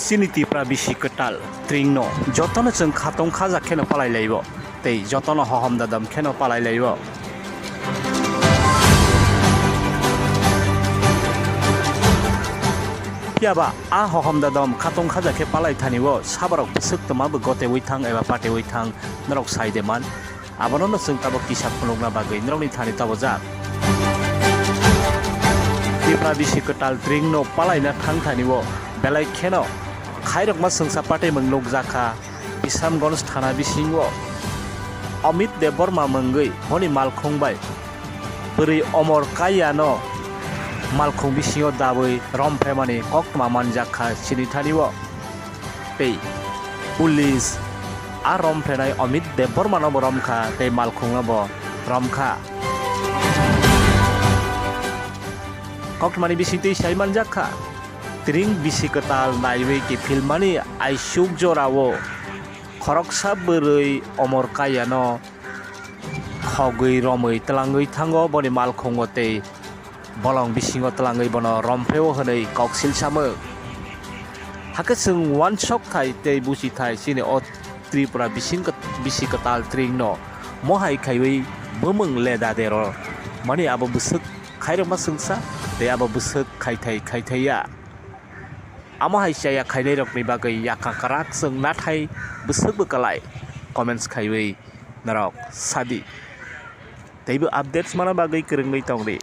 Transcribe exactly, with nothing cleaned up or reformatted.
Chini Tipra bisi kwtal tringno jotono chwng khatong khaja kheno palai laibo, tei jotono hohom dadam kheno palai laibo. Phiyaba a hohom dadam khatong khaja khe palai thani o sabarok bwswk twma bo gotewi thang eba patewi thang norok sai de man. Abono no chwng tabok kisa phunukna bagwi norokni thani tabojak. Tipra bisi kwtal tringno palaina thang thani o belai kheno khairokma swngsa patimung nukjakha Bisramganj thana bisingo Amit Debbarma mungwi honi malkhung bai bwrwi Omor Kayano malkhung bisingo dabwi romphemani koktwma manjakha chini thani o. Tei police a romphenai Amit Debbarmano bo romkha tei malkhungno bo romkha. Koktwmani bisingtwi sai manjakha, tring bisi kwtal naiwi kiphilmani aisuk jorao khoroksa bwrwi Omor Kayano khogwi romwi twlangwi thango boni malkhungo tei bolong bisingo twlangwi bono rompheo hwnwi koksil samwk. Hakhe chwng uansok thai tei buchi thai chini o Tripura bising kwt-, bisi kwtal tringno mohai khaiwi bumung leda dero mani abo bwswk khairokma swngsa tei abo bwswk khaithai khaithaiya. Amo hai chaya khainairokni bagwi yakha kwrak chwng nathai bwswk bwkalai comments khaiwi norok sadi. Teibo updates mana bagwi kwrwngwi tongdi.